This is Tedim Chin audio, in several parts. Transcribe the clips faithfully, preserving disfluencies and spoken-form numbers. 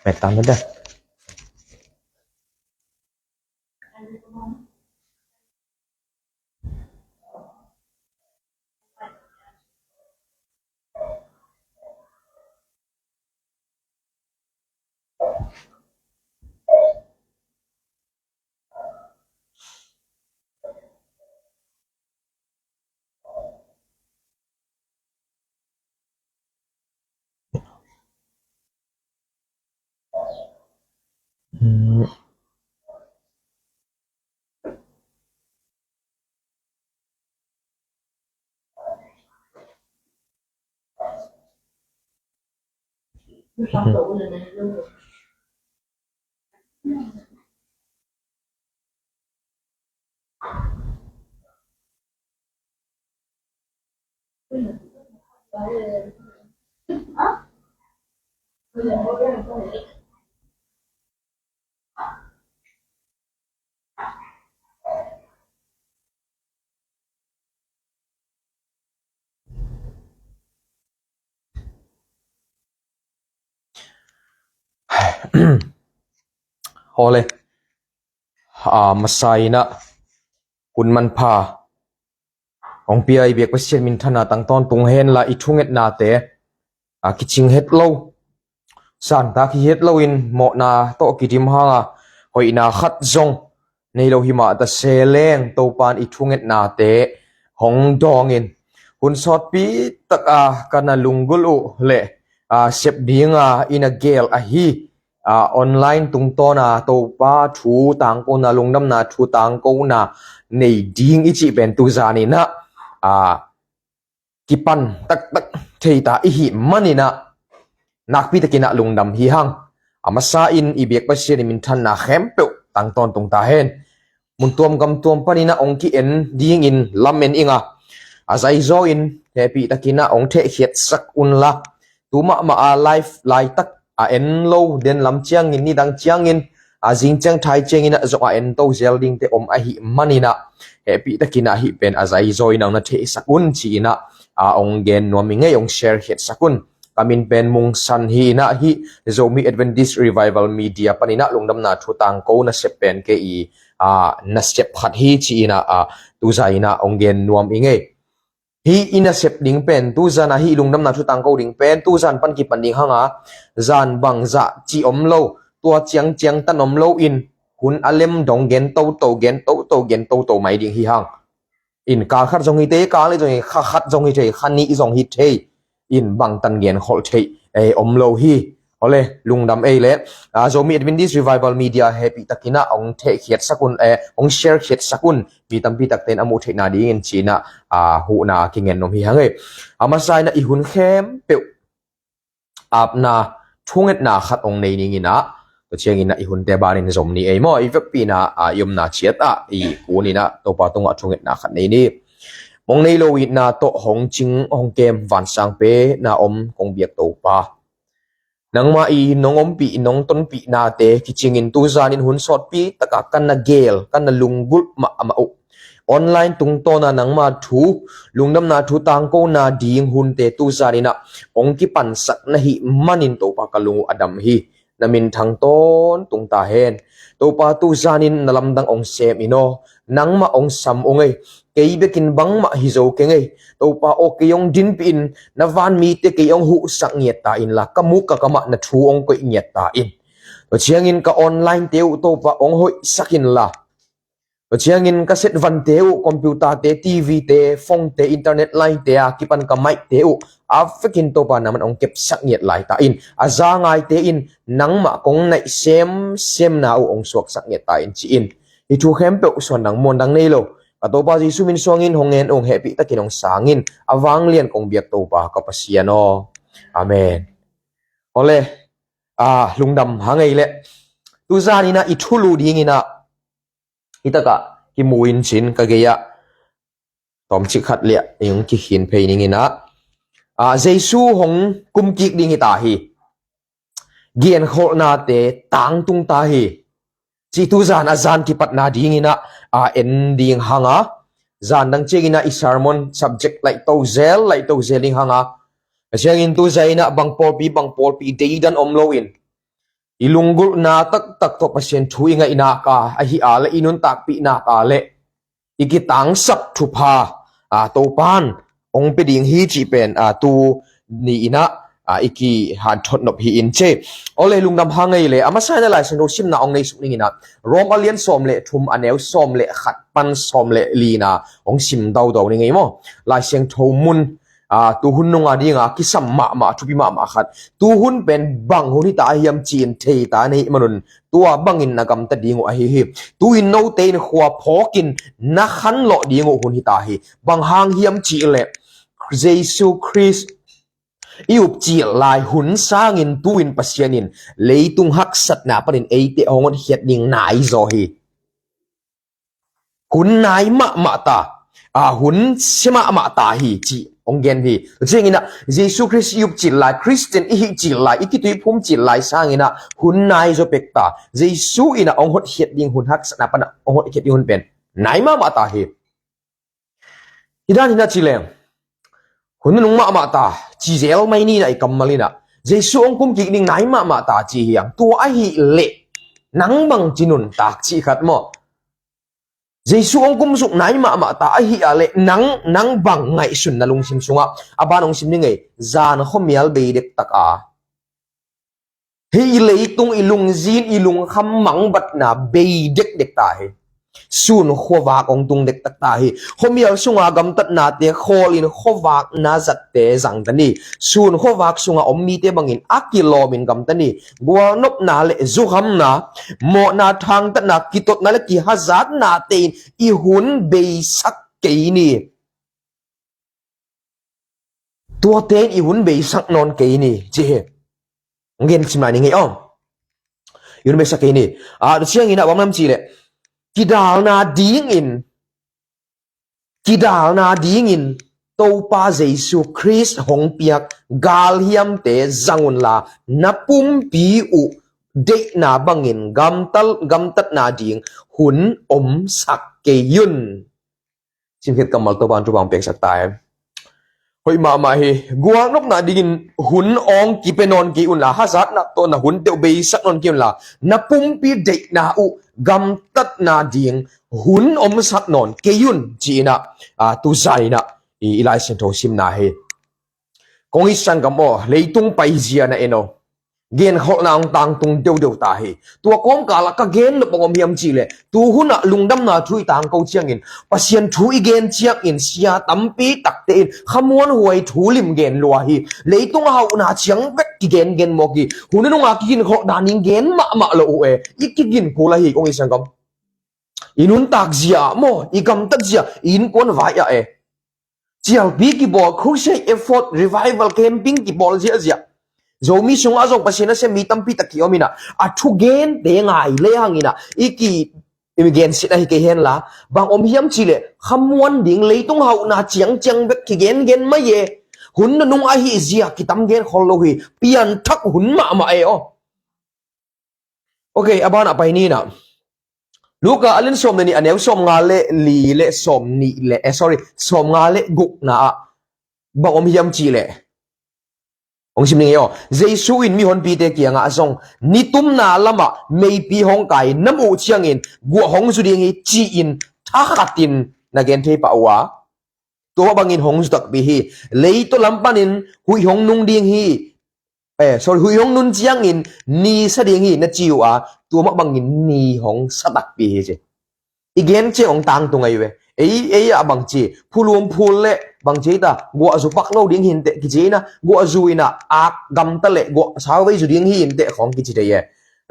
Ngettang na da. Awle. A, masa in ah hun manpha hong pia i biak Pasian minthanna tang tawntung hen la, i thungetnate a kicing het lo, santak hi het loin mawhna tawh kidim hanga hoihna khat zong nei lo hi mah ta se leng, Topan i thungetnate hong dawngin hun sawtpi taka ka na lunggulh uh le, a, sep dinga i na geel ahi, a, online tungtawna Topa thu tangkona, lungdamna thu tangkona nei ding i cih pen tuzan in ah, a, kipan taktak thei ta i hih manin ah nakpi takin ah lungdam hi hang. A masa in i biak Pasian i minthanna khempeuh tang tawntung ta hen. Mun tuam gam tuam panin ah hong ki-en dingin lamen ing a, a zaizaw in hehpih takin ah hong thehkhiatsak un la, tu mahmah a live laitak a en lo, den lam ciangin, nidang ciangin, a zing ciang thai ciangin ah zong a en to zel dingte om ahih manin ah, hehpih takin ah hih pen a zaizaw in hong na thehsak un ci-in ah, a, hong gen nuam ing ei, hong share khiatsak un. Ka min pen Mung San hi in ah, hih Zomi Adventist Revival Media panin ah lungdamna thu tangko nasep pen kei i, a, nasep khat hi ci-in ah, a, tuzan in ah hong gen nuam ing ei. Hih i nasep ding pen, tuzan a hih lungdamna thu tangko ding pen tuzan pan kipan ding hanga, zan bangzah cih om lo, tua ciangciang tan om loin hun a lem dong gen toto, gen toto, gen toto mai ding hi hang. In kal khat zong hi thei, kal nih zong hi, kha khat zong hi thei, kha nih zong hi thei. In bangtan gen kholh thei, eh, om lo hi. Awle, lungdam ei le, a, Zomi Adventist Revival Media hehpih takin ah hong thehkhiatsak un, eh, hong share khiatsak un. Mi tampi takte in a muh theihna dingin ci-in ah, a, huhna kingen nuam hi hang ei. A masa in ah i hun khempeuh apna thungetna khat hong nei ning in ah, tua ciangin ah i hunte banin zom ni ei maw, i vekpi in ah, a, i omna ciat ah i kun in ah Topa tungah thungetna khat nei ni. Mong nei lo itna tawh hong cing hong kem vansang pen a om kong biak Topa, nangmah i nong ompih, nong tonpihnate kicingin tuzanin hun sawtpi taka ka na geel, ka na lunggulh mahmah uh. Online tungtawna nangma thu, lungdamna thu tangkona ding hunte tuzanin ah hong kipansak na hih manin Topa ka lung uh a dam hi. Na minthang tawntung ta hen. Topa tuzanin na lamdang hong sem in aw, nangmah hong sam ung ei. Kei bekin bangmah hi zo keng ei. Topa aw, kei hong dinpih in, na vanmite kei hong huhsak ngiat ta in la, ka muk ka kamah na thu hong koih ngiat ta in. Tua ciangin ka online-te uh Topa hong hoihsak in la, tua ciangin ka set vante uh, computer-te, T V-te, phone-te, internet line-te a kipan ka mic-te uh a vekin Topa nangman hong kepsak ngiat lai ta in. A za ngaite in nangmah kong naih semsemna uh hong suaksak ngiat ta in ci-in, hih thu khempeuh suandang muandang nei lo ka Topa Jesu min suangin hong ngen ung, hehpih takin hong sangin, a vanglian kong biak Topa ka Pasian aw. Amen. Awle, a, lungdam hang ei le, tuzanin ah i thulu dingin ah hih takah kimu in cin ka gei-ah tawmcik khat liah ing kikhin phei ning in ah, a, Jesu hong kumkik ding hi ta hi. Genkholhnate tangtung ta hi. Cih tuzan a zan kipatna dingin ah, a, en ding hanga, zan dang ciangin ah i sermon subject laihto zel, laihto zel ding hanga. A ciangin tuzan in ah bang pawlpi, bang pawlpi deidan om loin i lunggulhna taktak tawh Pasian thu i ngaihnak a, ahi a le i nuntakpihnak a le i kitangsap thupha, a, Topan hong pia ding hi cih pen, a, tu ni-in ah, a, i kihanthawn nop hi in ci. Awle, lungdam hang ei le, a masa in ah Lai Siangtho simna hong nei suk ning in ah, Rom a lian sawm le thum, a neu sawm le khat pan sawm le li-na hong sim daudau ning ei maw. Lai Siangtho mun, a, tuhun nunga dinga kisam mahmah, thupi mahmah khat. Tuhun pen bang hun hita hiam ci-in theita na hih manun, tua bangin na gamta ding uh ahi hi. Tu-in note in khua phawkin na khanlawh ding uh hun hita hi. Bang hang hiam cih leh Jesu Khrist i upcil lai hun sangin tu-in Pasian in leitung haksatna panin eite hong hotkhiat ding nai zaw hi. Hun nai mahmah ta, a, hun sia mahmah ta hi cih hong gen hi. Tua ciangin ah Jesu Khrist i upcil lai, Khristian i hihcil lai, i kituiphumcil lai sangin ah hun nai zaw pek ta. Jesu in ah hong hotkhiat ding hun, haksatna pan ah hong hotkhiat ding hun pen nai mahmah ta hi. Hi dan hi na ci leng, hun nunung mahmah ta ci zel mai ni na i kammal in ah, Jesu hong kum kik ding nai mahmah ta ci hi hang. Tua ahih leh nang bang ci nuntak cih khat maw. Jesu hong kum suk nai mahmah ta ahih a leh nang, nang bang ngaihsun na lungsim sungah, a ban hong sim ning ei, zan khuamial bei dektak a, hih leitung i lungzin, i lungkham mangbatna bei dekdek ta hi. Sun khuavak hong tung dektak ta hi. Khuamial sunga gamtatnate khawlin khuavakna zatte zang ta ni. Sun khuavak sunga om mite bangin a kilawmin gamta ni. Gualnopna le zukhamna, mawhna, thangtatna, kitotna le kihazatnate in i hun beisak kei ni. Tuate in i hun beisak nawn kei ni, ci hi. Hong gen sim lai ning ei aw. I hun beisak kei ni. A, tua ciangin ah bang hiam cih leh, kidalna dingin, kidalna dingin Topa Jesu Khrist hong piak galhiamte zang unla, na pumpi uh deihna bangin gamtal, gamtatna ding hun omsak kei un. Simkhiat kammal Topa in thupha hong peksak ta hen. Hoih mahmah hi. Gualnopna dingin hun awng kipia nawn kei unla, hazatna tawh na hun teuh beisak nawn kei unla, na pumpi deihna uh gamtatna ding hun omsak nawn kei un, ci-in ah, a, tu zan in ah i, i Lai Siangtho simna hi. Kong it sanggam aw, leitung paizia na en aw, genkholhna hong tangtung deudeu ta hi. Tua kawmkalah ka gen nop bang om hiam cih leh, tuhun ah lungdamna thu i tangko ciangin, Pasian thu i gen ciangin, sia tampi takte in khamuanhuai thu lim gen lua hi. Leitung a hauhna ciang bek kigengen mawk hi. Hun nunga kiginkholh dan in gen mahmah lo uh e. I kigin kul ahi, kong it sanggam. I nuntak zia maw, i gamtat zia, i innkuan vai ah e. Cialpi kibawl, crusade effort, revival, camping kibawl ziahziah. Zomi sungah zong Pasian nasem mi tampi tak ki-om in ah, a thugente ngai lehang in ah, i ki, i mi gensiat ahi kei henla, bang om hiam cih leh, khamuan ding leitung hauhna ciangciang bek kigengen mai e. Hun nunung ahi zia kitam genkhol lo hi, pianthak hun mahmah e aw. Ok, a ban ah pai ni in ah. Luka a lian sawm le nih, a neu sawmnga le li le sawmnih le, eh, sorry, sawmnga le gukna ah bang om hiam cih leh, hong sim ning ei aw. Jesu in mihonpite kiangah zong, nitumna lamah meipi hong kai na muh ciangin guah hong zu ding hi, ci-in thakhatin na gen thei pah uh a, tua mah bangin hong zu takpi hi. Leitaw lam panin huih hong nung ding hi. Eh, sorry, huih hong nun ciangin ni sa ding hi na ci uh a, tua mah bangin ni hong sa takpi hi ci. I gen ciang hong tangtung ahi ve. Ei, ei ah bang ci, phulum phul le bang ci ta, guah zu pak lo ding hi inteh kici in ah, guah zu in ah ak gamta le guah sauvei zu ding hi inteh khawng kici thei e.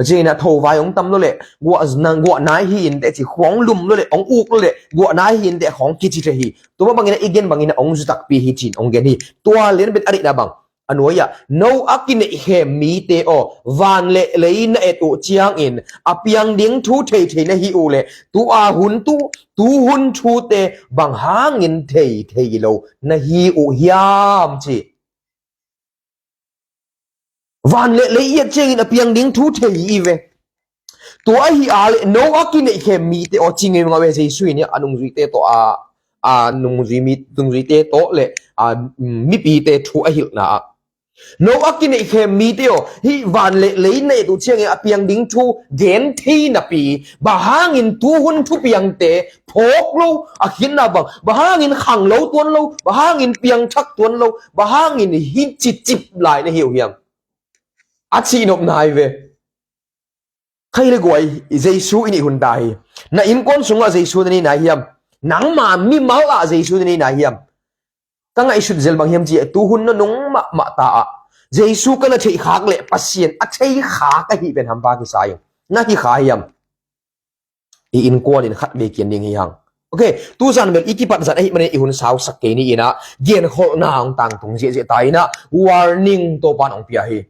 Ci in ah thovai hong tam lo le guah nang, guah nai hi inteh ci, khua hong lum lo le, hong uk lo le guah nai hi inteh khawng kici thei hi. Tua mah bangin ah i gen bangin ah hong zu takpi hi ci-in hong gen hi. Tua lian bek a deihna bang, a nuai-ah, no a kineihkhem mite aw, van le lei na et uh ciangin a piang ding thu theithei na hi uh leh, tu-a hun tu, tuhun thute bang hangin theithei lo na hi uh hiam ci. Van le lei i et ciangin a piang ding thu thei hi ve. Tua ahi a leh no a kineihkhem mite aw, ci ngeingau ve Jesu in a nungzuite tawh a, a nungzui mi, nungzuite tawh le a mipite thu a hilhna ah. No a kineihkhem mite aw, hih van le lei na et uh ciangin a piang ding thu gen thei napi, bang hangin tuhun thupiangte phawk lo, a khitna bang, bang hangin khanglo tuan lo, bang hangin piangthak tuan lo, bang hangin hih cicip lai na hi uh hiam? A cihnopna hi ve. Khai le guai, Jesu i neih hun ta hi. Na innkuan sungah Jesu na nei nai hiam? Nangma mimal ah Jesu na nei nai hiam? Ka ngaihsut zel bang hiam cih leh tuhun nunung mahmah ta ah Jesu ka na theih khak leh Pasian a thei khak ahih pen hampa kisa ing. Na hi kha hiam? I innkuan in khat vei kian ding hi hang. Ok, tuzan bel i kipat zat ahih manin i hun sausak kei ni in ah, genkholhna hong tangtung ziahziah ta in ah, warning Topa'n hong pia hi.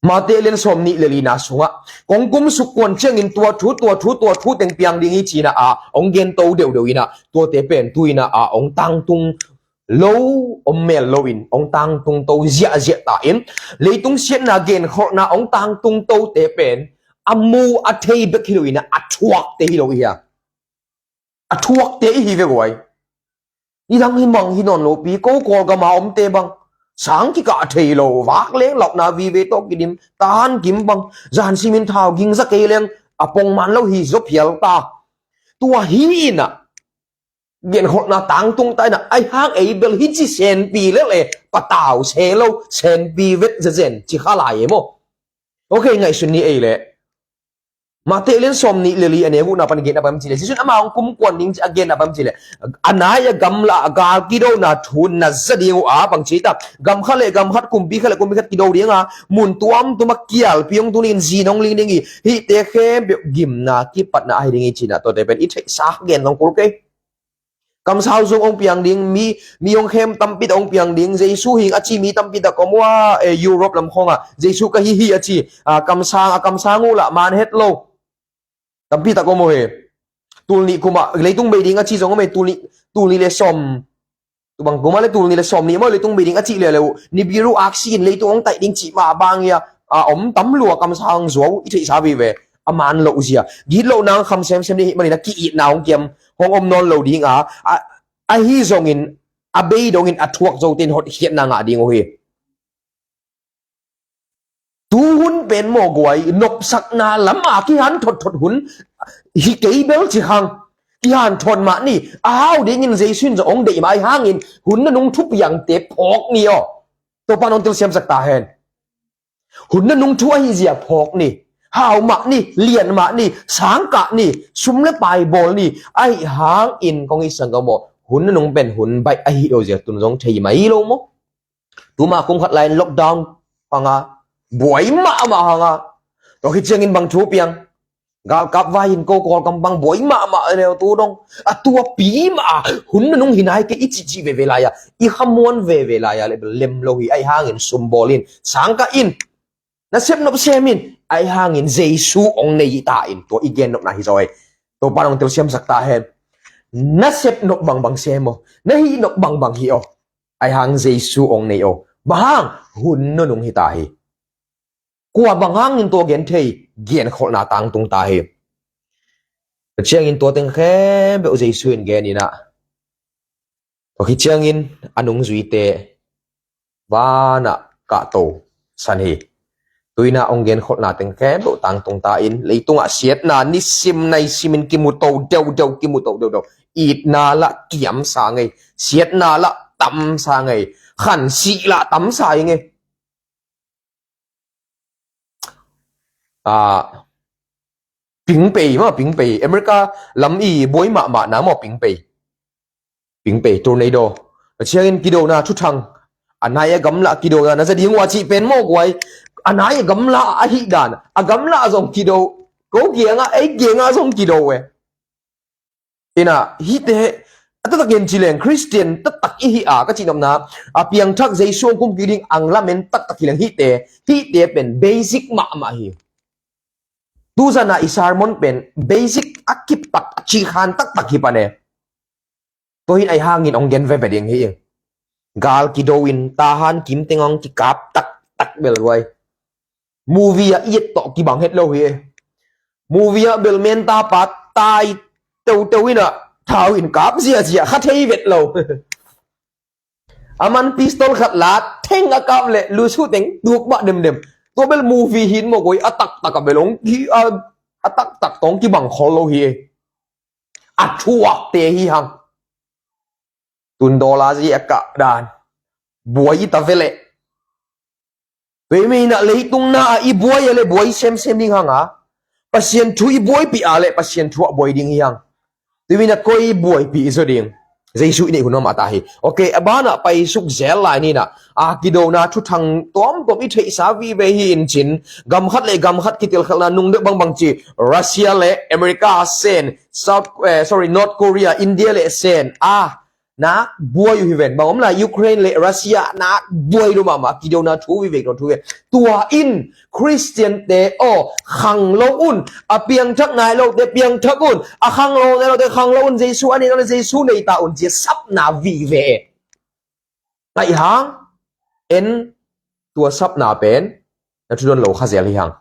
Matthai lian sawmnih le lina sungah, kong kum sukkuan ciangin tua thu, tua thu, tua thu teng piang ding hi ci-in ah, hong gen to deuhdeuh in ah, tuate pen tu in ah, hong tangtung lo om mel loin, hong tangtung to ziahziah ta in, leitung siatna genkholhna hong tangtung tote pen, a mu a thei bek hi lo in ah, a thuakte hi lo hi a. A thuakte i hi ve guai. I dang hi mang hi nawn lo pi, ko Kawlgam a omte bang, sang kikah thei lo, vak leng launa vive tawh kidim, tahan kim bang, zan simin thau ging za kei leng, a pongman lo hi zaw phial ta. Tua hi in ah, genkholhna tangtung ta in ah, ahi hang ei bel hi ci senpi lel e, patau se lo, senpi vet zezen, ci kha lai e maw. Ok, ngaihsun ni ei leh. Matthai lian sawmnih le li a neu guhna pan genna bang ci leh, Jesu'n ama hong kumkuan ding ci a genna bang ci leh, a nai a gamla ah gal kidona thu na za ding uh a, bang ci ta, gam khat le gam khat, kumpi khat le kumpi khat kido ding a, mun tuamtuam ah kialpi hong tung ding in, zin hong ling ding hi, hihte khempeuh gimna kipatna ahi ding hi ci-in ah, tuate pen i theihsa gen zong kul kei. Kamsau zong hong piang ding, mi, mi hong khem tampi tak hong piang ding, Jesu hing a ci mi tampi tak om uh a, eh, Europe lam khawngah, Jesu ka hi hi a ci, ah, kamsang, a kamsang uh lah man het lo. Tampi tak om uh hi. Tul nih kum ah, leitung bei ding a ci zong om hi, tul nih, tul nih le sawm, tu bang kum ah le tul nih le sawm nih maw, leitung bei ding a ci leuleu, Nibiru aksi in leitung hong taih ding cih mah bang hi a, a om tam lua kamsang zuau, i theihsa vive, a man loh zia. Gitlohna hong kham semsem ding ahih manin a ki-itna hong kiam, hong om nawn lo ding a, a, ahi zongin, a bei dongin a thuak zote in hotkhiatna ngah ding uh hi. Tuhun pen maw guai, nopsakna lam a kihan thotthot hun hi kei bel ci hang. Kihan thot mah ni, a hau dingin Jesu in zong hong deih mah ahi hangin, hun nunung thupiangte phawk ni aw. Topa'n hong telsiamsak ta hen. Hun nunung thu ahi zia phawk ni. Hau mah ni, lian mah ni, sang kah ni, sum le pai bawl ni. Ahi hangin kong hih sanggam aw, hun nunung pen hun baih ahi lo zia tun zong thei mai lo maw. Tuma kum khat lai-in lockdown hang a, buai mahmah hang a. Tua khit ciangin bang thu piang? Galkap vai in ko Kawlgam bang buai mahmah neu tu dong. A tuapi mah a, hun nunung hi nai kei i cihcih veve lai a, i khamuan veve lai a, lem lo hi, ahi hangin sum bawl in, sang kah in, nasep nop sem in, ahi hangin Jesu hong nei ta in, tua i gen nopna hi zaw ei. Topa'n hong telsiamsak ta hen. Nasep nop bangbang sem aw, na hih nop bangbang hih aw. Ahi hang Jesu hong nei aw. Bang hang? Hun nunung hi ta hi. Kua bang hangin tua gen thei? Genkholhna tangtung ta hi. Tua ciangin tua teng khempeuh Jesu in gen in ah, tua khit ciangin a nungzuite vanah kahto san hi. Tu in ah hong genkholhna teng khempeuh tangtung ta in, leitungah siatna nisim naisimin kimu to deuhdeuh, kimu to deuhdeuh. Itna lah kiamsa ngei, siatna lah tamsa ngei, khansih lah tamsa hi ngei. Ah, pingpei maw, pingpei. America lam i buai mahmahna maw, pingpei. Pingpei, tornado. Tua ciangin kidona thuthang. A nai a gamla kidona na za ding uh a cih pen maw guai. A nai a gamla ahih dan. A gamla zong kido. Ko kiangah, ei kiangah zong kido e. Ina, hihte, a taktak in ci leng, Khristian taktak i hi a, ka cihnopna, a piangthak Jesu hong kum kik ding ang lamen taktak hi leng hihte, hihte pen basic mahmah hi. Tuzan a i sermon pen basic a kipat a cihkhan taktak hi pan e. Tua hi in ahi hangin hong gen veve ding hi. Gal kido in, tahan kim teng hong kikap taktak bel guai. Movie ah i et tawh kibang het lo hi. Movie ah bel menta pa tai teuteu in ah thau in kap ziazia kha thei vet lo. A man pistol khat la, theng a kap le lusu teng tuk mah demdem. Tua bel movie hi in maw, koi a taktak a bel hong ki a, a taktak tawh hong kibang khol lo hi. A thuakte hi hang. Tun dollar zi a kah dan buai i ta ve leh. Tua hi manin ah leitung na ah i buai a leh buai semsem ding hang a, Pasian thu i buaipih a leh Pasian thu ah buai ding hi hang. Tua hi manin ah koi buaipih i zaw ding? Jesu i neih hun mahmah ta hi. Ok, a banah paisuk zel lai ni in ah, a kidona thuthang tuamtuam i theihsa vive hi in cin, gam khat le gam khat kitilkhalhna nung deuh bangbang ci, Russia le America sen, South, eh, sorry, North Korea, India le sen a nak buai uh hi ven. Bang om lai, Ukraine le Russia nak buai lo mahmah, kidona thu vive, kidona thu vive. Tua in Khristiante aw, khang lo un. A piangthak nai lote piangthak un. A khang lo nai lote khang lo un. Jesu a nei lote Jesu nei ta un, ci a sapna vive. Ngaih hang, en tua sapna pen na thudon lo kha zel hi hang.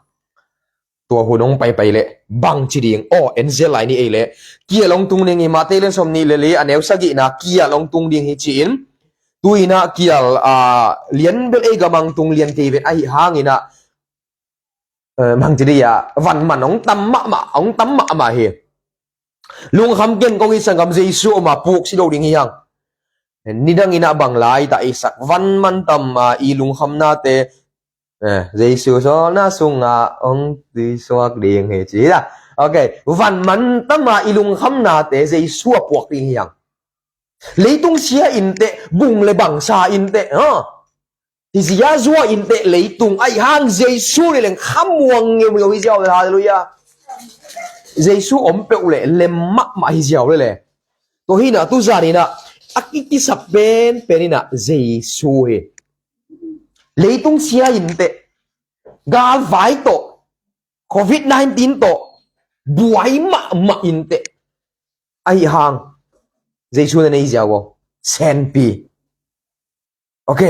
Tua hun hong paipai leh bang ci ding? Aw, en zel lai ni ei leh. Kial hong tung ding hi, Matthai lian sawm nih le li a neu sagihna kial hong tung ding hi ci-in. Tu-in ah kial, ah, lian bel ei gam ah hong tung lian kei ven, ahi hangin ah, eh, bang ci ding a, van man hong tam mahmah, hong tam mahmah hi. Lungkham ken kong i sanggam, Jesu om a puk si lo ding hi hang. Nidang in ah bang lai ta i sak, van man tam a i lungkhamnate, eh, Jesu sawlna sungah hong tuisuak ding hi ci hi ta. Ok, van man tam a i lungkhamnate Jesu a puak ding hi hang. Leitung sia inteh, bung le bangsa inteh, ha? Hi zia zua inteh leitung, ahi hang Jesu ni leng khamuang ngeungeu hi ziau le, halleluiah. Jesu om peuh le lem mahmah hi ziau le le. Tua hi in ah tu zan in ah a ki, kisap penpen in ah Jesu hi. Leitung sia inteh, galvai tawh, covid nineteen tawh buai mahmah inteh, ahi hang Jesu na nei ziau aw, senpi. Ok,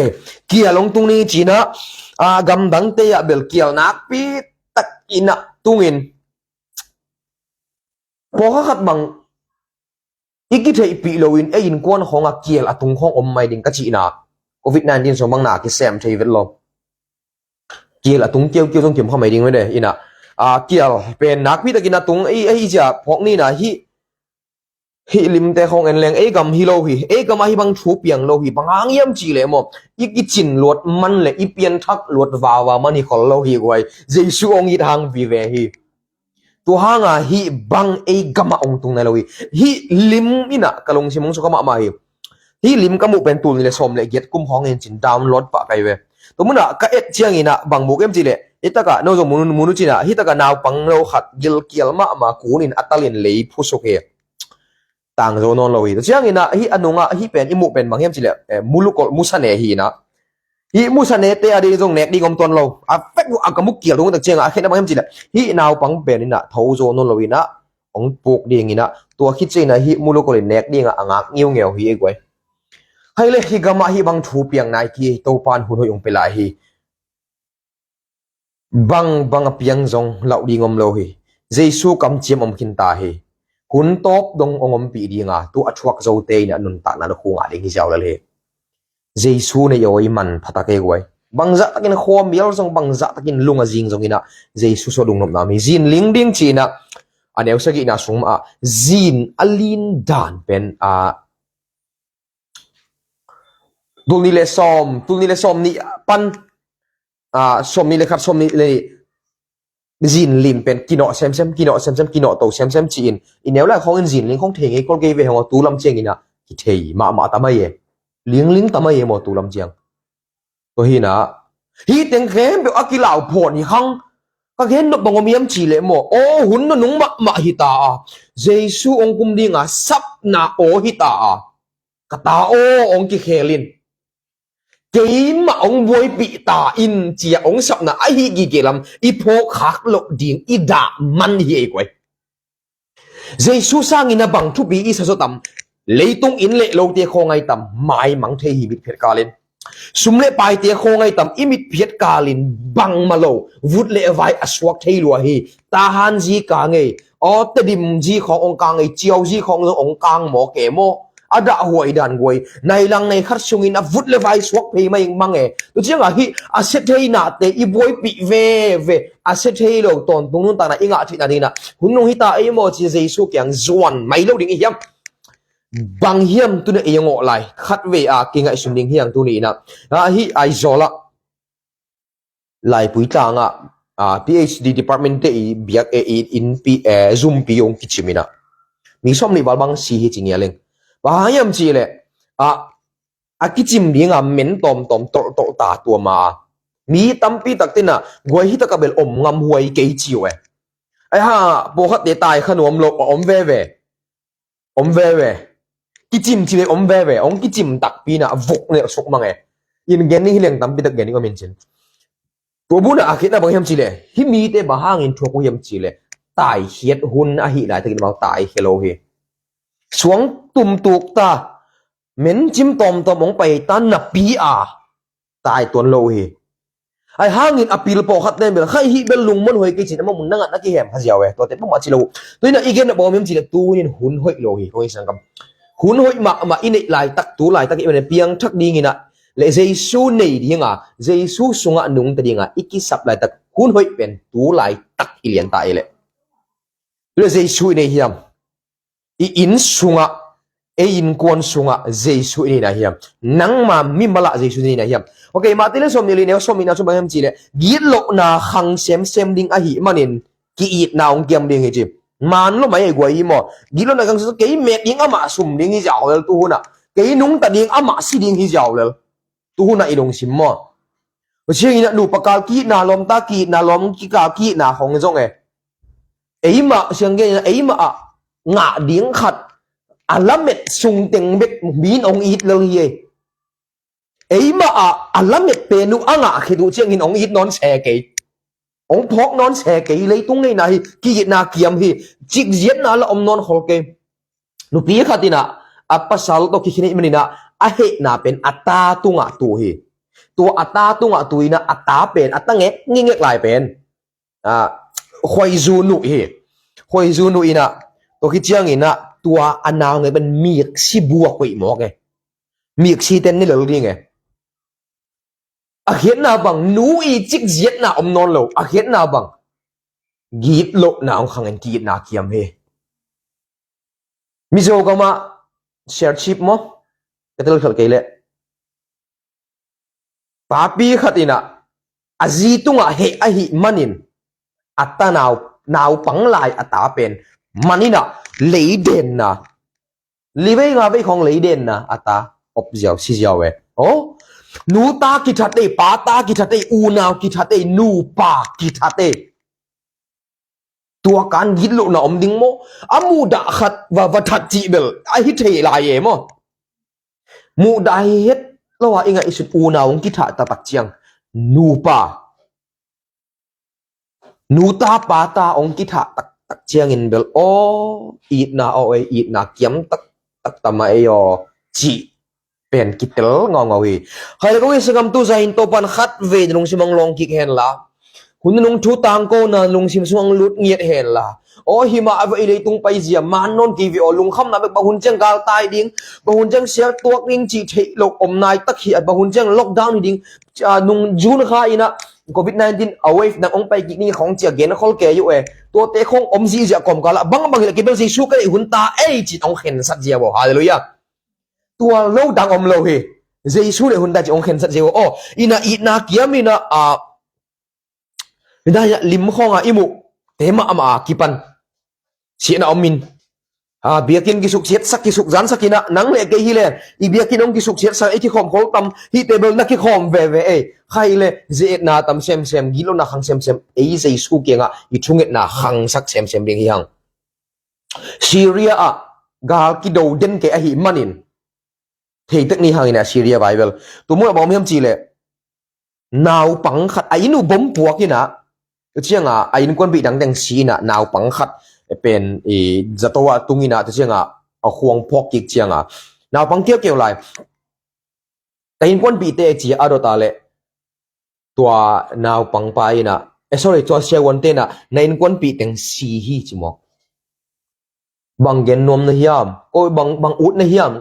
kial hong tung ni ci-in ah, ah, gamdangte ah bel kial nakpi takin ah tungin, pawlkhat bang i kitheihpih loin ei innkuan khawngah kial a tung khawng om mai ding ka cihna, covid nineteen sung bang na kisem thei vet lo. Kial a tung kiaukiau zong kim kha mai ding ve de in ah, ah, kial pen nakpi takin a tung ei, ei zia phawk ni in ah, hih hih limte khawng en leng, ei gam hi lo hi, ei gam ahi bang thu piang lo hi, bang hang hiam cih leh maw, i kicin luat man le i pianthak luat vava man hi khol lo hi guai. Jesu hong it hang vive hi. Tua hanga hih bang ei gam ah hong tung nai lo hi. Hih lim in ah ka lungsim hong sukha mahmah hi. Hih lim ka muh pen tul nih le sawm le giat kum khawng hi in cin, download pah kai ve. Tua munah ka et ciangin ah bang muk hiam cih leh, hih takah no zong mu, mu un ci-in ah, hih takah naupang lo khat gilkial mahmah kun in a talin lei phusuk hi. Tang zo nawn lo hi. Tua ciangin ah hih a nungah hih pen i muh pen bang hiam cih leh, eh, mulukol, musane hi in ah. Hih musanete a ding zong nek ding om tuan lo. A vek uh a ka mu kial tung tak ciangah a khen a bang hiam cih leh, hih naupang pen in ah tho zo nawn lo in ah, hong puk ding in ah, tua khit ciangin ah hih mulukol in nek dingah a ngak ngeungeu hi ei guai. Hai le, hih gamah hih bang thu piang nai kei, Topa'n hun hoih hong pia lai hi. Bang bang a piang zong lauh ding om lo hi. Jesu kamciam om khin ta hi. Hun tawp dong hong ompih ding a, tu a thuak zote in a nuntakna lukhu ngah ding hi ziau lel hi. Jesu nei aw, i manpha ta kei guai. Bangzah takin khuamial zong, bangzah takin lung a zing zong in a, Jesu sung lungnopna om hi. Zin ling ding ci-in a, a neu sagihna sung mah a, zin a lin dan pen a, tul nih le sawm, tul nih le sawm nih pan, ah, sawm nih le khat, sawm nih le nih, zin lim pen kinawh semsem, kinawh semsem, kinawh to semsem ci-in, i neu lai khawngin zin ling khawng thei ngei kol kei ve hang aw, tu lam ciangin a kithei mahmah ta mai e. Lingling ta mai e maw tu lam ciang. Tua hi in a, hih teng khempeuh a kilau phawn hi hang, ka gen nop bang om hiam cih leh maw, aw hun nunung mahmah hi ta a, Jesu hong kum ding a sapna aw hi ta a, ka ta aw hong kikhel in, keimah hong buaipih ta in ci-a hong sapna ahi gige lam i phawk khak loh ding i dah man hi ei guai. Jesu sangin a bang thupi i sa zaw tam? Leitung inn le lote khawngai tam, maimang thei hi mitphiat kalin. Sum le paite khawngai tam, i mitphiat kalin bangmah lo, vut le vai a suak thei lua hi. Tahan zi ka ngei, aw, Tedim zi khawng hong ka ngei, Ciau zi khawng zong hong kang maw ke maw? a dahhuai dan guai, nai lang nai khat sungin a vut le vai suak phei mai mang e. Tu ciangah hih a sia thei nate i buaipih veve, a sia thei lo tawntung nuntakna i ngah theihna dingin ah hun nung hita ei maw ci Jesu kiang zuan mai lo ding i hiam? Bang hiam tuni ei a ngawh lai khatvei a kingaihsun ding hiang tuni in ah, ah, hih Aizawl ah Laipui tlangah, ah, PhD department te i biak e, i innpi, eh, zumpi hong kicim in ah mi sawmnih val bang si hi ci ngial ing. Bang hang hiam cih leh, ah, a kicim dingah men tawmtawm tolhtolh ta tua ma a, mi tampi tak ten ah guai hi takah bel om ngam huai kei ci uh e. Ai ha, pawlkhatte tai kha nuam lo a om veve. Om veve. Kicim ci ve om veve. Hong kicim takpi in ah vuk nelh suk mang e. In gen ding hi leng tampi tak gen ding om in cin. Tua bun ah a khiatna bang hiam cih leh, hih mite bang hangin thuak uh hiam cih leh, taikhiat hun ahih laitakin amau taikhia lo hi. Suang tumtuk ta, mencim tawmtawm hong pai ta napi a tai tuan lo uh hi. Ai hangin a pil pawlkhat ten bel, khaih hih bel lungmuan huai kei cin, amau mun nangah na kihem kha ziau e, tuate pawh mah ci lo uh. Tu in ah i gen a bawm hiam cih leh, tu hunin hun hoih lo hi, kong i sangkam. Hun hoih mahmah i neih laitak, tu laitak i man piangthak dingin ah, le Jesu nei dinga, Jesu sungah nungta dinga i kisap laitak, hun hoih pen tu laitak hi lian ta ei leh. Tu le Jesu i nei hiam? I inn sungah, ei innkuan sungah Jesu i neihna hiam? Nangma mimalah Jesu i neihna hiam? Ok, Matthai lian sawmnih le li, neu sawmnihna sung bang hiam cih leh, gitlohna khang semsem ding ahih manin ki-itna hong kiam ding hi ci. Man lo mai ei guai hi maw? Gitlohna khang semsem, kei met ding amah sum ding hi ziau lel tu hun ah. Kei nungta ding amah si ding hi ziau lel tu hun ah i lungsim maw? Tua ciangin ah nupa kal ki-itna lawm, ta ki-itna lawm, kikal ki-itna khong zong e. Eimah siang gen in ah, eimah ah ngah ding khat a lamet sung teng bek mi in hong it lel hi ei. Eimah ah a lamet pen uh a ngah khit uh ciangin hong it nawn se kei. Hong phawk nawn se kei, leitung neihna hi, ki-itna kiam hi, cikziatna la om nawn khol kei. Nupi khat in ah a pasal tawh kikhin ahih manin ah a hehna pen a ta tungah tu hi. Tua a ta tungah tu in ah a ta pen, a ta ngek ngek lai pen, ah, khuaizu nuh hi. Khuaizu nuh in ah, tua khit ciangin ah tua a nau ngek pen miksi buak hoih mawk e. Miksi ten ni lel ding e. A khiatna bang, nu i cikziatna om nawn lo. A khiatna bang, gitlohna hong khangin ki-itna kiam hi. Mizo gamah share chip maw? Ka tel khel kei leh, papi khat in ah a zi tungah heh ahih manin a ta nau, naupang lai a ta pen man in ah leidenna, livei ngavei khong leidenna a ta op ziau, si ziau e. Aw, nu ta kithat ei, pa ta kithat ei, unau kithat ei, nupa kithat ei. Tua kan gitlohna om ding maw? A muhdah khat va, va that cih bel a hi thei lai e maw? Muhdah hi het lo a i ngaihsut unau hong kithah taktak ciang, nupa, nu ta pa ta hong kithah taktak ciangin bel aw, itna aw ei, itna kiam taktak tama ei aw, cih pen kitel ngaungau hi. Khai le kong i sangam tu zah in Topan khat vei na lungsim hong lawng kik hen la, hun nung thu tangkona lungsim sung hong lut ngiat hen la. Aw, hi mah a va i leitung paizia man nawn kei ve aw, lungkhamna bek, bang hun ciang galtai ding, bang hun ciang sial tuak ding cih theih loh om nai tak hi, bang hun ciang lockdown hi ding, ah, nung June kha in ah covid nineteen a wave nang hong pai kik ding khong cia gen khol kei uh e. Tuate khong om zihziah kawmkal ah bang bang hi leh kei bel Jesu ka neih hun ta ei cin hong khensat zia aw. Halleluiah. Tua lo dang om lo hi. Jesu neih hun ta cin hong khensat zia aw. Aw, in ah itna kiam in ah, ah, Hidayah lim khawngah i muh te mahmah a kipan siatna om in, a, biakinn kisuksiatsak, kisukzansak in ah, nang le kei hi le i biakinn hong kisuksiatsak, i kikhawm khol tam, hih table na kikhawm veve ei. Khai le ze-etna tam semsem, gitlohna khang semsem, ei Jesu kiangah i thungetna khangsak semsem ding hi hang. Syria ah gal kido den kei ahih manin, theitek ni hangin ah Syria Bible tu mun a bang om hiam cih leh, naupang khat a inn uh bom puak in ah, tu ciangah a innkuanpih dang teng si in ah, naupang khat pen i zato ah tung in ah, tu ciangah a khuang phawk kik ciangah, naupang kiaukiau lai, ka innkuanpihte ci a dot a leh, tua naupang pa in ah, eh, sorry, tua siavuante in ah, na innkuanpih teng si hi ci mawk. Bang gen nuam na hiam? Ko bang, bang ut na hiam?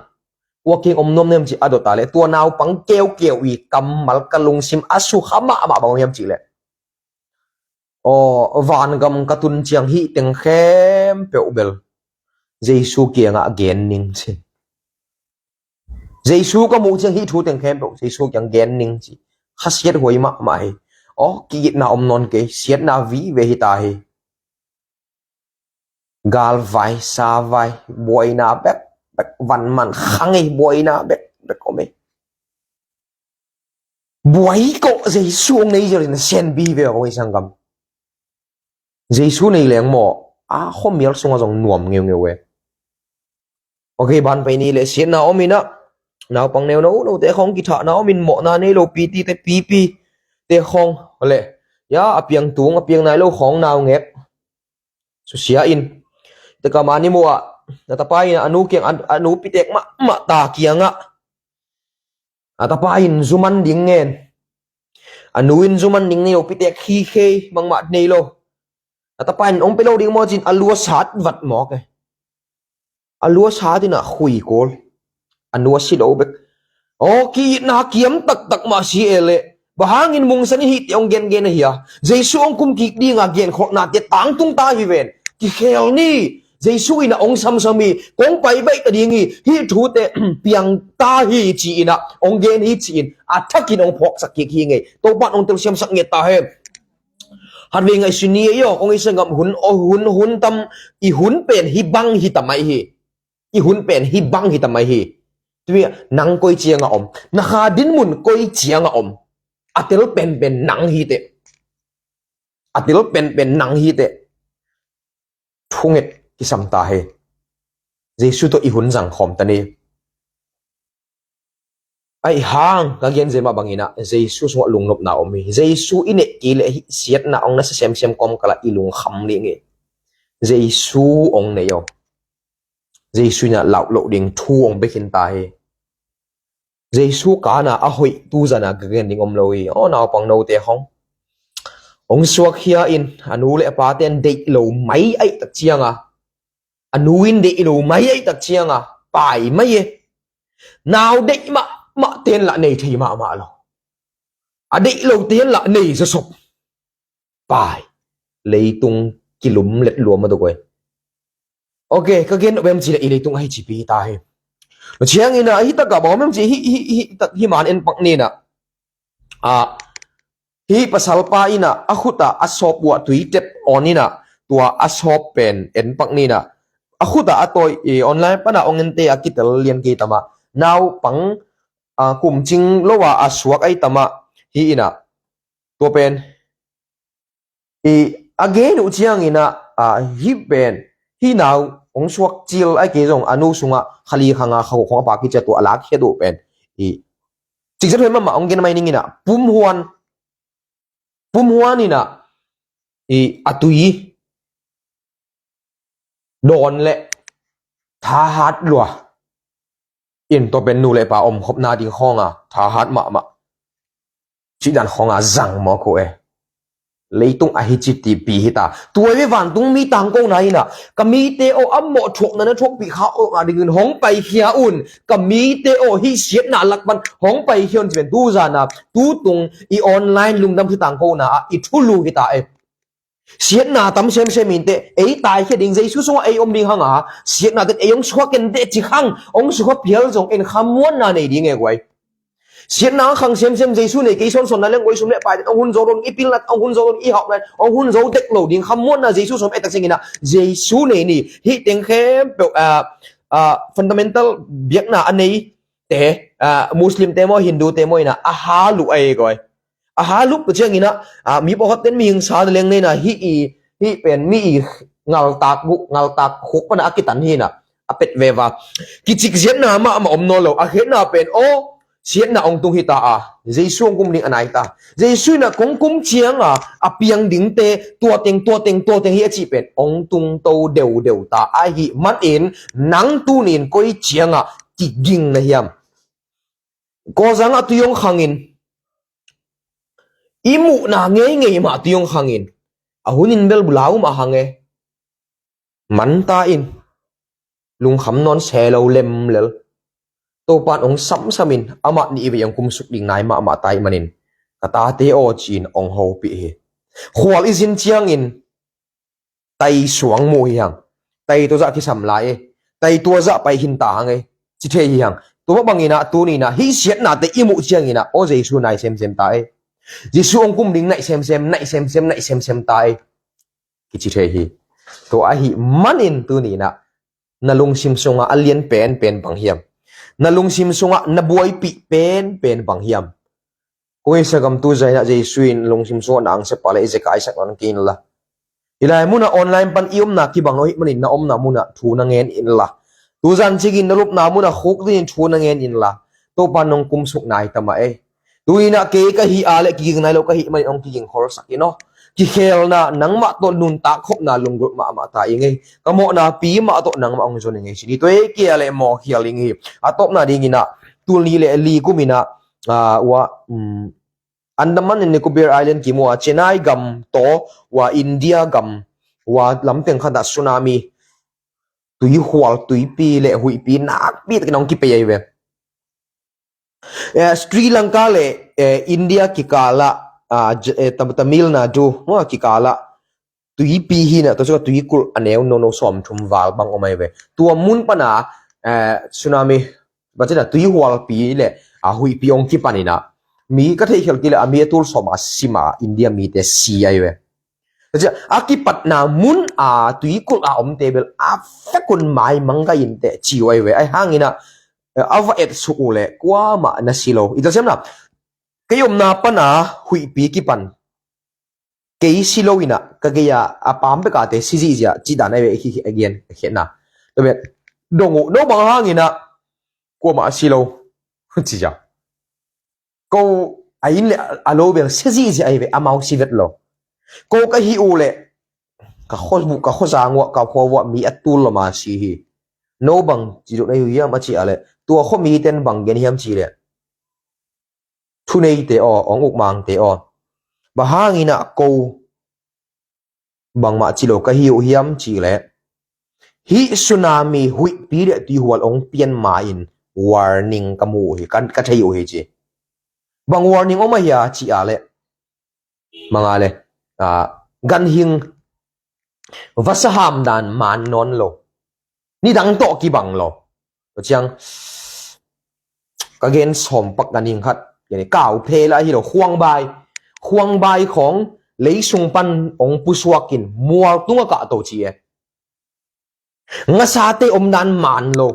kua kiang om nuam na hiam cih a dot a leh, tua naupang keukeu i kammal ka lungsim a sukha mahmah bang hiam cih leh, aw, vangam ka tun ciang hih teng khempeuh bel Jesu kiangah gen ning ci. Jesu ka muh ciang hih thu teng khempeuh Jesu kiang gen ning ci. Khasiat huai mahmah hi. Aw, ki-itna om nawn kei, siatna vive hi ta hi. Galvai, savai, buaina bekbek, vanman khang ei, buaina bekbek om ei. Buai kawh Jesu hong nei zel in sen bi ve kong ei sanggam. Jesu nei leng maw, a khuamial sungah zong nuam ngeungeu e. Ok, ban pai ni leh siatna om inah, naupang neuno note khawng kithahna om in mawhna nei lo, pitite pipite khawng leh, ya, a piang tung a piang nai lo khawng naungek susia in. Tua ka mah ni maw ah, na tapa in a nu kiang a, a nu pitek mahmah ta kiangah a tapa in zu man ding ngen. A nu in zu man ding nei lo, pitek hi khei bangmah nei lo. A tapa in hong pia lo ding maw ci-in a lu a sat vat mawk e. A lu a sat inah khui kul. A nu a si lo bek. Aw, ki-itna kiam taktak mah si e leh, bang hangin mungsan in hihte hong gengen ahi a? Jesu hong kum kik dinga genkholhnate tangtung ta hi ven. Kikhel ni. Jesu inah hong samsam hi, kong pai baih ta ding hi, hih thute piang ta hi ci-inah hong gen hi ci-in a thakin hong phawksak kik hi ngei. Topa in hong telsiamsak ngiat ta hen. Hatvei ngaihsun ni ei aw, kong ei sanggam, hun, hun, hun tam, i hun pen hih bang hi ta mai hi. I hun pen hih bang hi ta mai hi. Tui nang koi ciangah om, na kha dinmun koi ciangah om, a tel penpen nang hi teh. A tel penpen nang hi teh. Thunget kisam ta hi. Jesu tawh i hun zang khawm ta ni. Aih hang ka gen zel mah bangin ah Jesu sungah lungnopna om hi. Jesu i neih kei leh hih siatna hong nasia semsem kawmkalah i lungkham ding hi. Jesu hong nei aw. Jesu inah lauh loh ding thu hong pia khin ta hi. Jesu kana a hoih tu zana ka gen ding om lo hi. Aw, naupang note khawng hong suakkhia in, a nu le a pate in deih lo mai aih tak cianga, a nu in deih lo mai aih tak cianga pai mai e. Nau deih mahmah ten lah nei thei mahmah lo. A deih lo ten lah nei zasop. Pai. Leitung kilum let luam a tuk oi. Ok, ka gen nop em ci leh i leitung ahi cipi hi ta hi. Lo ciangin ah, hih takah bang om em ci, hih, hih, hih, tak, hih man en pak ni nah. Ah, hih pasalpa inah a khutah a sawp uh ah tui tep on inah, tua a sawp pen en pak ni nah. A khutah a tawi, i online panah hong ente a kitel lian kei tamah. Naupang, ah, kumcing lo a a suak ahi tamah. Hih inah tua pen i a gen uh ciangin ah, ah, hih pen, hih nau hong suak cil ahi kei zong a nu sungah kha li kha nga kha guk khawng a pha kici a, tua a lakkhiat uh pen i cikzet huai mahmah hong gen mai ning inah, pumhuan, pumhuan inah i a tui dawn leh thahat lua in, tua pen nu le pa omkhopna ding khawnga thahat mahmah cih dan khawnga zang mawk uh e. Leitung ahi cipi hi ta. Tua hi ve, vantungmi tangkona inah, ka mite aw, a mawh thuakna na thuakpih kha awkna dingin hong paikhia un. Ka mite aw, hih siatna lak pan hong paikhia un ci pen tu zana, tu tung i online lungdam thu tangkona ah i thulu hi ta e. Siatna tam semsem inteh, ei taikhia ding, Jesu sungah ei om ding hanga, siatna ten ei hong suak inteh ci hang, hong suak phial zong en khamuanna nei ding e guai. Siatna khang semsem Jesu nei kei sawnsawn na leng guai, sum le pai ten hong hun zo lo ding, i pilna hong hun zo lo ding, i hauhna hong hun zo dek lo ding, khamuanna Jesu sawm e tak ciangin ah, Jesu nei ni, hih teng khempeuh, ah, ah, fundamental biakna a nei te, ah, Muslim te maw, Hindu te maw inah a haluh ahi guai. A haluh tua ciangin ah, ah, mi pawlkhat ten mihing sa na leng nei nah, hih i, hih pen mi i ngaltak gu, ngaltak khuk pana a kitan hi nah, a pet veva. Kicikziatna mahmah om nawn lo, a khetna pen aw, siatna hong tung hi ta a, Jesu hong kum ding a nai ta. Jesu inah kong kum cianga a piang dingte tua teng, tua teng, tua teng hi a cih pen hong tungto deudeu ta ahih manin, nang tuni-in koi cianga kiging na hiam? Kawlzangah tui hong khangin, i muhna ngeingei mah tui hong khangin, a hunin bel bulau mah hang e. Manta in, lungkham nawn se lo lemlel. Topan hong samsamin amah nih vei hong kumsuk ding nai mahmah ta ahih manin ka tate aw ci-in hong hopih hi. Khual i zin ciangin tai suang muh hi hang. Tai tua zah kisam lai e. Tai tua zah pai hin ta hang e. Ci thei hi hang. Tua mah bangin ah tuni-in ah hih siatnate i muh ciangin ah aw Jesu nai semsem ta e. Jesu hong kum ding nai semsem, nai semsem, nai semsem ta e. Kici thei hi. Tua ahih manin tuni-in ah na lungsim sungah a lian penpen bang hiam? Na lungsim sungah na buaipih penpen bang hiam? Kong i sagam tu zah in ah Jesu in lungsim sungah na angsia pah leh i zekai sak nawn kei inla. Hih lai munah online pan i omna kibang lo ahih manin na omna munah thu na ngen inla. Tu zan ciangin na lupna munah khukdin thu na ngen inla. Topa nong kumsuk nai ta mah e. Tuni-in ah kei ka hih a leh kiging nai lo ka hih manin hong kiging kholsak in aw. Kikhelna nangmah tawh nuntak khopna lunggulh mahmah ta ing ei. Ka mawhna pi mah tawh nangmah hong zon ing ei. Sini tua e kia leh mawh khial ing hi. A tawpna dingin ah tul nih leh li kumin ah, ah, ua, um, Andaman and Nicobar Island kimu a Chennai gam tawh ua India gam ua lamteng khat ah tsunami, tuihual, tuipi leh huihpi nakpi takin hong kipei ahi ve. Eh, Sri Lanka leh, eh, India kikalah, ah, J-, eh, Tam-, Tamil Nadu, ah, kikalah tuipi hi-in ah, tua sungah tuikulh a neu nono sawmthum val bang om ahi ve. Tua mun pana, eh, tsunami, bang ci-in ah tuihualpi leh, ah, huihpi hong kipan in ah, mi ka theihkhial kei leh a mi a tul sawm a sim a India mite si ahi ve. Tua ciang a kipatna mun a tuikulh a omte bel a vekun maimang gai inteh ci uh ahi ve. Ahi hangin ah, eh, a va etsuk uh leh kuamah na si lo. I telsiamna, kei omna pana huihpi kipan, kei si lo in ah ka gei-a a paam bek a te si zihziah cih dan ahi ve. I khi, a gen a khiatna. Tua bek dong uh, no bang hangin ah kuamah a si lo ci ziah. Ko a inn leh a lo bel sia zihziah ahi ve, amau si vet lo. Ko ka hih uh leh ka khuabuh, ka khuazang uah, ka khua uah mi a tul lama si hi. No bang ci duh na hi uh hiam a cih a leh, tua khua miten bang gen hiam cih leh, thuneite aw, hong ukmangte aw, bang hangin ah ko bangmah ci lo ka hi uh hiam cih leh, hih tsunami huihpi leh tuihual hong pian ma-in warning ka mu uh hi, ka, ka thei uh hi ci. Bang warning om a hia cih a leh, manga leh, ah, ganhing vasaham dan man nawn lo. Nidang tawh kibang lo. Tua ciang ka gen sawm pak ganhing khat, kau phe lah hi lo, khuangbai. Khuangbai khawng leisung pan hong pusuakin mual tungah kahto ci e. Ngasate omdan man lo.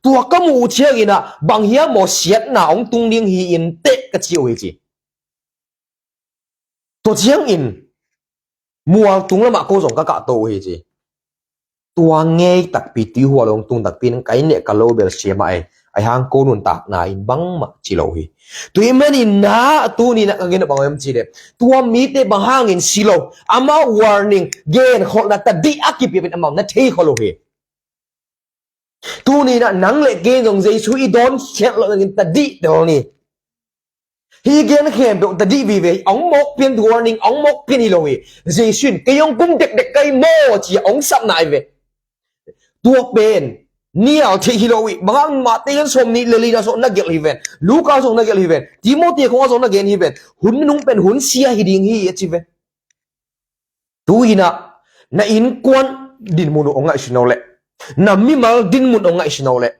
Tua ka muh uh ciangin ah bang hiam maw siatna hong tung ding hi inteh ka ci uh hi ci. Tua ciangin mual tung lamah ko zong ka kahto uh hi ci. Tua ngei takpi, tuihual hong tung takpi in ka inn leh ka lo bel sia mah e. Ahi hang ko nuntakna in bangmah ci lo hi. Tua ahih manin ah tuni-in ah ka gen uh bang hiam cih leh, tua mite bang hangin si lo, amau warning, genkholhna tadih a kipia pen amau na thei khol uh hi. Tuni-in ah nang leh kei zong Jesu i dawn khiat loh nadingin tadih tel ni. Hih gen khempeuh tadih vive hi. Hong mawk pian, warning hong mawk pian hi lo hi. Jesu in kei hong kum dekdek ka hi maw ci-a hong sapna hi ve. Tua pen nial theih hi lo hi. Bang hang, Matthai sawm nih leh lina sung na gelh hi ven. Luka sung na gelh hi ven. Timoti khawng sung na gen hi ven. Hun nunung pen hun sia hi ding hi a ci ve. Tu-in ah na innkuan dinmun uh hong ngaihsun uh leh, na mimal dinmun hong ngaihsun uh leh,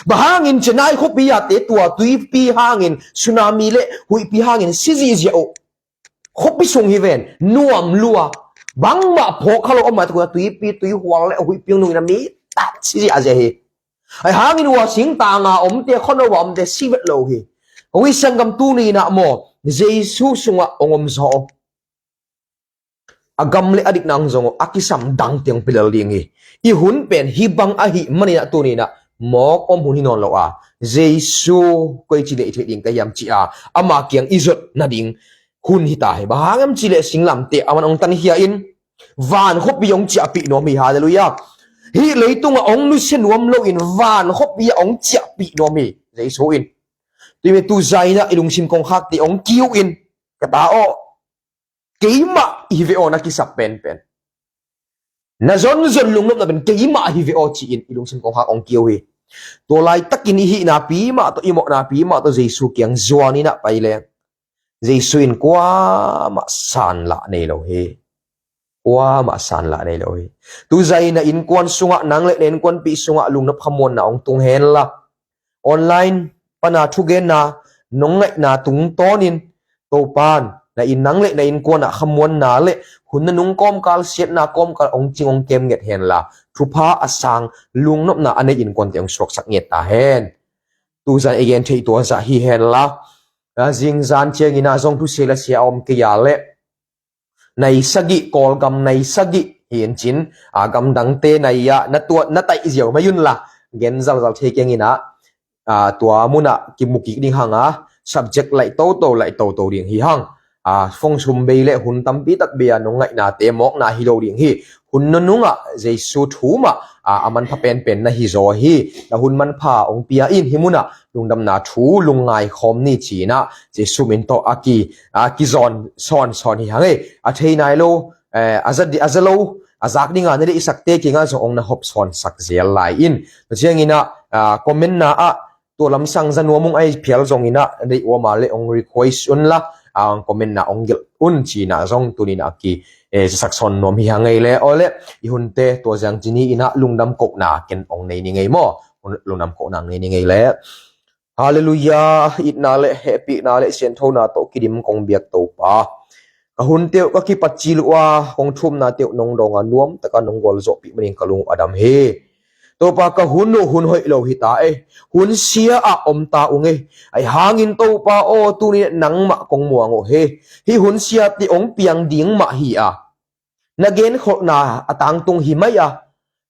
bang hangin Chennai khuapi a te tua tuipi hangin, tsunami leh huihpi hangin si zihziah uh? Khuapi sung hi ven, nuam lua, bangmah phawk kha lo, amah tua tuipi, tuihual leh huihpi hong nungin a mi tam si ziahziah hi. Ahi hangin ua singtang a omte, khuano a omte si vet lo hi. Kong i sanggam, tuni-in ah maw Jesu sungah hong om zaw a, a gam leh a dikna hong zong uh, a kisam dangte hong pia lel ding hi. I hun pen hih bang ahih manin ah tuni-in ah mawk om hun hi nawn lo a, Jesu koici neih theih ding ka hiam ci-a ama kiang i zot nading hun hi ta hi. Bang hang hiam cih leh singlamteh aman hong tankhia in van khuapi hong ciahpih nuam hi. Halleluiah. Hih leitungah hong nusia nuam loin van khuapi ah hong ciahpih nuam hi Jesu in. Tua ahih manin tu zah in ah i lungsim kongkhakte hong kiu in, ka ta aw, keimah hi ve aw, na kisap penpen, na zonzon lungnopna pen keimah hi ve aw ci-in i lungsim kongkhak hong kiu hi. Tua laitakin i hihna pi mah tawh, i mawhna pi mah tawh Jesu kiang zuan in ah pai leng, Jesu in kuamah sanlah nei lo hi. Kuamah sanlah nei lo hi. Tuzan in na innkuan sungah, nang le na innkuanpih sungah lungnop khamuanna hong tung henla, online pana thugenna nong ngaihna tungtawnin Topa'n na inn, nang le na innkuanah khamuanna le hun nunung kawmkal siatna kawmkal hong cing hong kem nget henla, thupha a sang lungnopna a nei innkuante hong suaksak nget ta hen. Tuzan i gen theih tua zah hi henla, a, zingzan ciangin ah zong thusia lasia a om kei a leh, nai sagih, Kawlgam nai sagih hi in cin, a, gamdangte nai ah na tuat na taih ziau mai unla, gen zalzal thei keng in ah, a, tua munah kimu kik ding hang a, subject laih toto, laih toto ding hi hang. A, fong sum bei le hun tampi tak bei a nong ngaihnate mawkna hi lo ding hi. Hun nunungah Jesu thu mah, a, a manpha penpen na hi zaw hi. Na hun manpha hong pia in, hih munah lungdamna thu lungngai khawm ni, ci-in ah Jesu min tawh a ki, a, kizawn sawnsawn hi hang ei. A thei nai lo, eh, a za di, a za lo, a zak dinga na deihsakte kiangah zong hong na hawm sawnsak zel lai in. Tua ciangin ah, a, comment-na ah tua lamsang za nuam ung, a phial zongin ah deih uam a leh hong request unla, a, comment-na hong gelh un, ci-in ah zong tuni-in ah ki, eh, zasak sawn nuam hi hang ei le. Aw le, i hunte tua ziang ci ni in ah lungdam kohna ken hong nei ni ngei maw? Lungdam kohna hong nei ni ngei le. Halleluiah, itna le hehpihna le sianthona tawh kidim kong biak Topa, ka hunte uh ka kipatcil uh a, kong thumnate uh nong dawng a, nuamtaka nong gualzawhpih manin ka lung uh a dam hi. Topa, ka hun uh hun hoih lo hi ta e, hun sia ah om ta ung e. Ahi hangin Topa aw, tuni nangmah kong muang uh hi. Hih hun siate hong piang ding mah hi a, na genkholhna a tangtung hi mai a,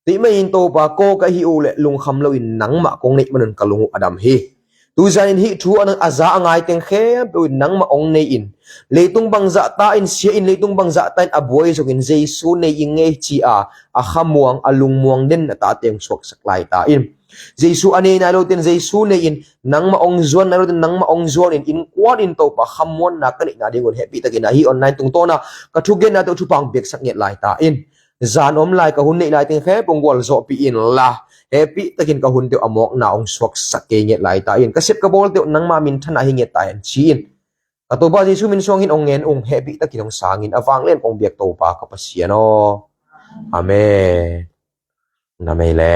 tua ahih manin Topa, kaw ka hih uh leh lungkham loin nangmah kong neih manun ka lung uh a dam hi. Tuzanin hih thu a, a za a ngai teng khempeuh in nangmah hong nei in, leitung bangzah ta in sia in, leitung bangzah ta in a buai zongin Jesu nei ing ei ci-a a khamuang, a lungmuang den na tate hong suaksak lai ta in. Jesu a nei nai lote in Jesu nei in, nangmah hong zuan nai lote in nangmah hong zuan in, innkuan in Topa khamuanna ka neihna dingun hehpihtakin ah hih online tungtawna ka thugennate uh thupha hong piaksak nget lai ta in. Zan om lai ka hun neih lai teng khempeuh hong gualzawhpih inla, hehpihtakin ka hunte uh a mawkna hong suaksak kei nget lai ta in. Ka sep ka bawlte uh nangma minthanna hi nget ta hen ci in. Ka Topa Jesu min suangin hong ngen ung, hehpihtakin hong sang in, a vanglian kong biak Topa ka Pasian aw. Amen. Na mei le.